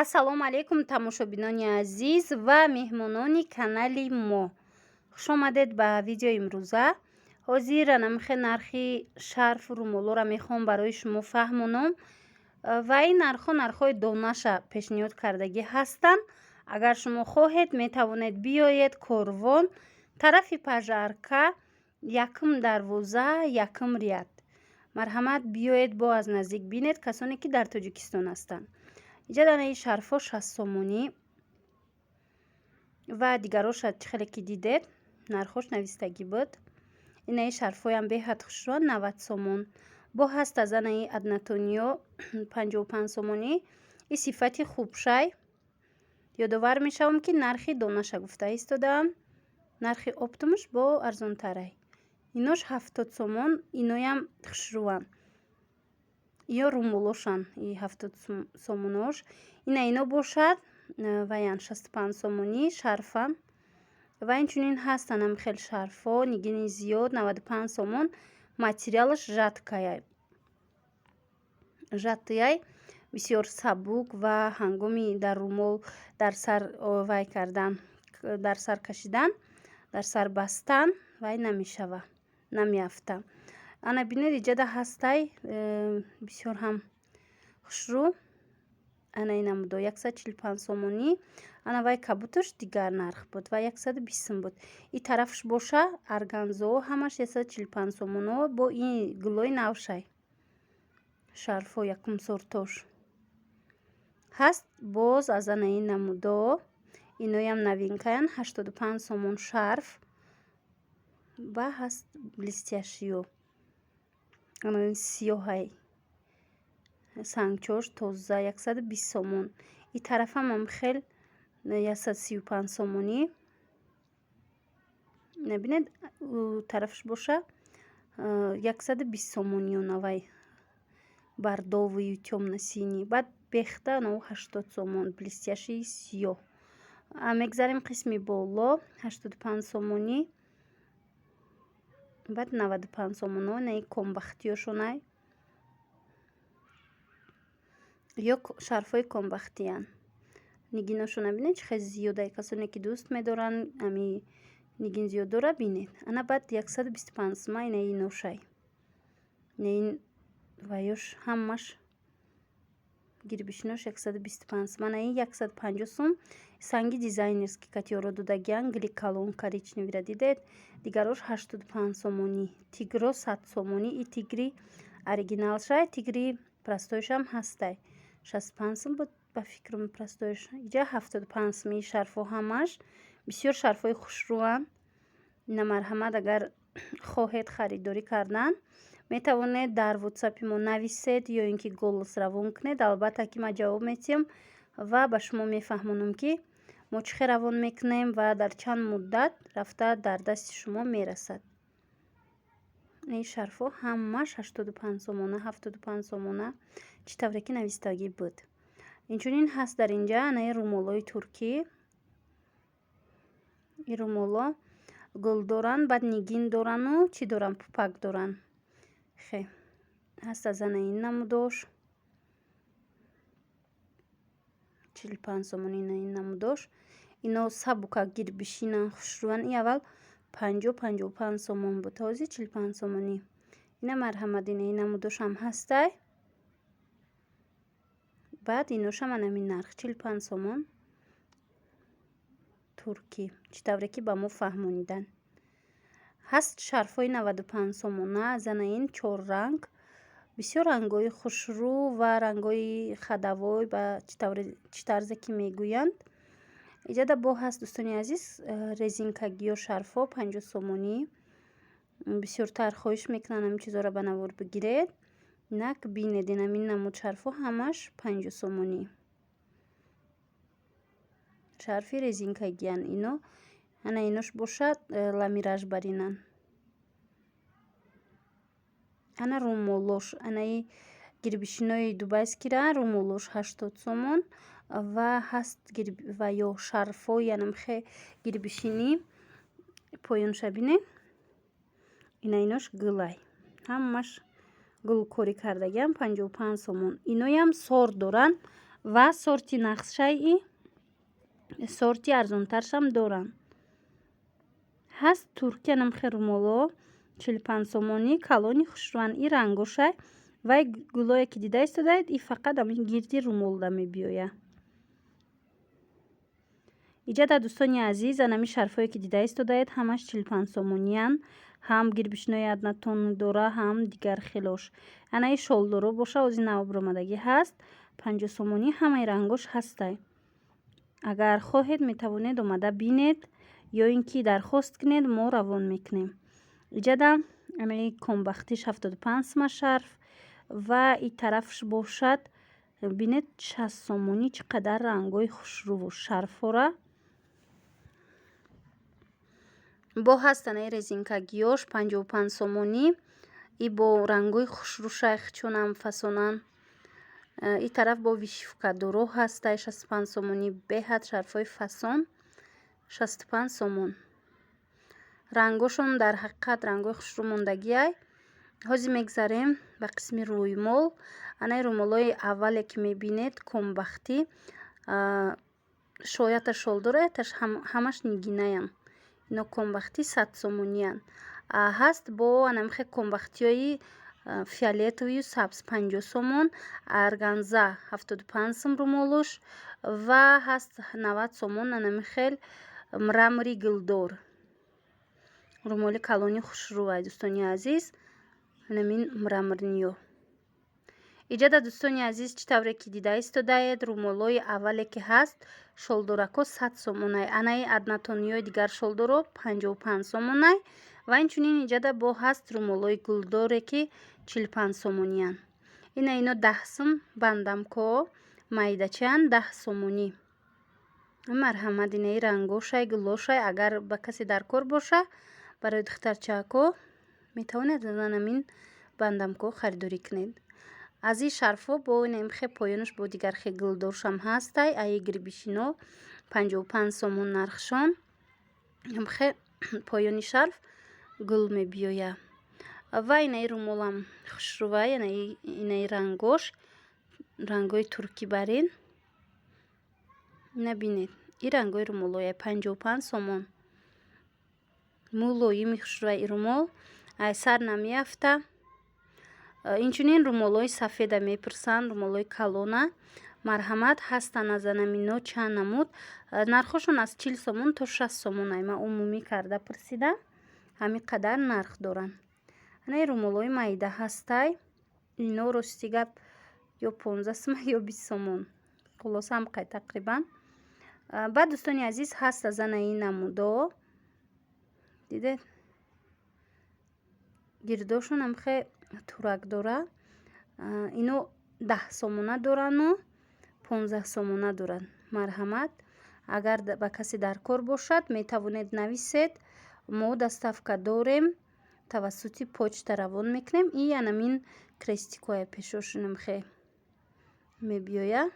Ассалому алайкум, тамошобинони азиз ва меҳмонони канали мо. Хушомадед ба видеои имрӯза. Ҳозир анамихе нархи шарфу румолоро мехоҳам барои шумо фаҳмонам ва ин нархҳо нархҳои донаша пешниҳод кардагӣ ҳастанд. Агар шумо хоҳед, метавонед биёед Корвон, тарафи Пажарка, якум дарвоза, якум ряд. Марҳамат, биёед, бо аз наздик бинед, касоне ки дар Тоҷикистон ҳастанд. Иҷа дар шарфҳо 60 сомонӣ ва дигароша чӣ хеле ки дидед, нархҳош навистагӣ буд. Инаи шарфҳоям беҳад хушрӯанд, 90 сомон. Бо ҳаст аз анаи однотонниё 55 сомонӣ. И сифати хубшай. Ёдовар мешавам, ки нархи донаша гуфта истодаам, нархи оптомаш бо арзонтарай. Инош 70 сомон, иноям хушрӯанд, ё румолошан и 70 сомонош. Ина ино бошад ваян 65 сомонӣ шарфан. Ва инчунин ҳастанд ҳам хел шарфҳо, нигини зиёд, 95 сомон. Материалаш жаткая, жатыяй, бисёр сабук ва ҳангоми дар румол дар сар вай кардан, дар сар кашидан, дар сар бастан вай намешава, намеафта. Ана бинед, иҷада ҳастай бисёр ҳам хушрӯ. Ана ин намудо 145 сомонӣ. Ана вай кабуташ дигар нарх буд ва 120 сум буд. И тарафаш боша органзо, ҳамаш 145 сомоно. Бо ин гулои навшай шарфҳо, якум сортош ҳаст. Боз аз ана ин намудо, иноям новинкаян, 85 сомон шарф. Ва ҳаст блестящиё, сиёҳай, сангчош тоза, 120 сомон. И тарафам хел 135 сомонӣ. Набинед, тарафаш боша 120 сомонию навай бордовую, тёмно-синий. Баъд бехта нав 80 сомон, блестящий сиёҳ. Мегзарем қисми боло, 85 сомонӣ, баъд 95 сомоно. Наи комбахтиёшонай ё шарфҳои комбахтиянд. Нигиношона бинед, чӣ хел зиёдай. Касоне ки дӯст медоранд ами нигин зиёд дора, бинед. Ана баъд 125 сума инаи ношай, инаи ваёш ҳамаш гирбишинош 125 сум. Ана ин 150 сум, санги дизайнерский катиёро додагиян, гили калон коричневира дидед. Дигарош 85 сомонӣ. Тигро 100 сомонӣ. И тигри оригиналшай, тигри простойшам ҳастай, 65 сум буд ба фикрам простоиш. Иҷа 75 сум и шарфҳо ҳамаш бисёр шарфҳои хушрӯанд. Ина марҳамат, агар хоҳед харидорӣ кардан, метавонед дар ватсапи мо нависед ё ин ки голос равон кунед. Албатта ки ман ҷавоб метиҳам ва ба шумо мефаҳмонам, ки мо чӣ хел равон мекунем ва дар чанд муддат рафта дар дасти шумо мерасад. Ин шарфҳо ҳамаш 85 сомона, 75 сомона, чӣ тавре ки навистагӣ буд. Инчунин ҳаст дар инҷа анаи румолҳои туркӣ. Ин румолҳо гул доранд, баъд нигин дорану чӣ доранд, пупак доранд. Хе ҳаст аз ана ин намудош 45 сомон. Ина ин намудош, ино сабука, гирбишинанд, хушрӯянд. И аввал 50, 55 сомон буд, ҳозир 45 сомонӣ. Ина марҳамат, ина ин намудошам ҳастай. Баъд иношам анамин нарх, 45 сомон, туркӣ, чӣ тавре ки ба мо фаҳмониданд. Ҳаст шарфҳои 95 сомона. Аз ана ин чор ранг, бисёр рангҳои хушрӯ ва рангҳои хадавой, ба чӣ тарзе ки мегӯянд. Иҷада бо ҳаст, дӯстони азиз, резинкагиё шарфҳо 50 сомонӣ. Бисёртар хоҳиш мекунанд ҳамин чизҳоро ба навор бигиред. Инак бинед, инамин намуд шарфҳо ҳамаш 50 сомонӣ. Шарфи резинкагиянд ино. Ана инош бошад ламираж баринанд. Ана румолош, анаи гирбишинои дубайскира румолош 80 сомон. Ва ҳаст ва ё шарфҳои анамхе гирбишинӣ. Поёнша бинед, ина инош гулай, ҳамаш гулкорӣ кардагиам, 55 сомон. Иноям сор доранд. Ва сорти нақшаи сорти арзонтаршам доранд. Ҳаст туркия намхе румоло 45 сомонӣ, калони хушрӯянд. И рангошай вай гулое ки дида истодаед, и фақат ҳамин гирди румолда мебиёяд. Иҷада, дӯстони азиз, анами шарфое ки дида истодаед, ҳамаш 45 сомониянд. Ҳам гирбишнои однотон дора, ҳам дигар хелош. Анаи шолдоро боша, ози навбаромадагӣ ҳаст, 50 сомонӣ, ҳамаи рангош ҳастай. Агар хоҳед, метавонед омада бинед ё ин ки дархост кунед, мо равон мекунем. Иҷада анаи комбахтиш 75 сума шарф ва и тарафш бошад, бинед, 60 сомонӣ. Чӣ қадар рангҳои хушрӯву шарфҳора бо ҳаст. Анаи резинкагиёш 55 сомонӣ, и бо рангҳои хушрӯшай, чунам фасонан. И тараф бо вышивкадоро ҳастай, 65 сомонӣ. Беҳад шарфҳои фасон, 65 сомон. Рангошон дар ҳақиқат рангҳои хушрӯ мондагиай. Ҳозир мегзарем ба қисми рӯймол. Анаи рӯмолҳои аввале ки мебинед, комбахтӣ, шоята шол дора, яташ ҳамаш нигинаянд. Ино комбахтӣ 100 сомониянд. Ҳаст бо анамихе комбахтиҳои фиолетовую сабз, 50 сомон, органза 75 сум румолуш ва ҳаст 90 сомон анамихел мрамори гулдор. Румоли калони хушрӯай, дӯстони азиз, анамин мраморниё. Иҷада, дӯстони азиз, чӣ тавре ки дида истодаед, румолҳои аввале ки ҳаст, шолдорако 100 сомонай. Анаи однотонниҳои дигар шолдоро 55 сомонай. Ва инчунин иҷада бо ҳаст румолҳои гулдоре, ки 45 сомониянд. Ина ино 10 сум, бандамкҳо майдачаанд, 10 сомонӣ. Марҳамат, инаи рангошай, гулошай. Агар ба касе дар кор боша, барои духтарчаакҳо метавонед аз анамин бандамкҳо харидорӣ кунед. Аз ин шарфҳо бо инамхе поёнаш бо дигар хе гулдоршам ҳастай. Аи гирбишино 55 сомон нархшон. Амхе поёни шарф гул мебиёяд. Ва инаи румолам хушрӯвай, инаи рангош, рангҳои туркӣ барин. Ина бинед, ин рангҳои румолҳоя 55 сомон. Мулоими хушрӯвай и румол, ай сар намеафта. Инчунин румолҳои сафеда мепурсанд, румолҳои калона. Марҳамат, ҳастанд аз анамино чанд намуд. Нархҳошон аз 40 сомон то 60 сомон. Ай ман умумӣ карда пурсидам, ҳамин қадар нарх доранд. Анаи румолҳои майда ҳастай. Ино, рости гап, ё 15 сума, ё 20 сомон, хулоса ҳамқай тақрибан. Баъд, дӯстони азиз, ҳаст аз анаи намудо, дидед, гирдошон ҳамхе турак дора. Ино 10 сомона дорану 15 сомона доранд. Марҳамат, агар ба касе дар кор бошад, метавонед нависед, мо доставка дорем, тавассути почта равон мекунем. И анамин крестикҳоя пешошонамхе мебиёяд.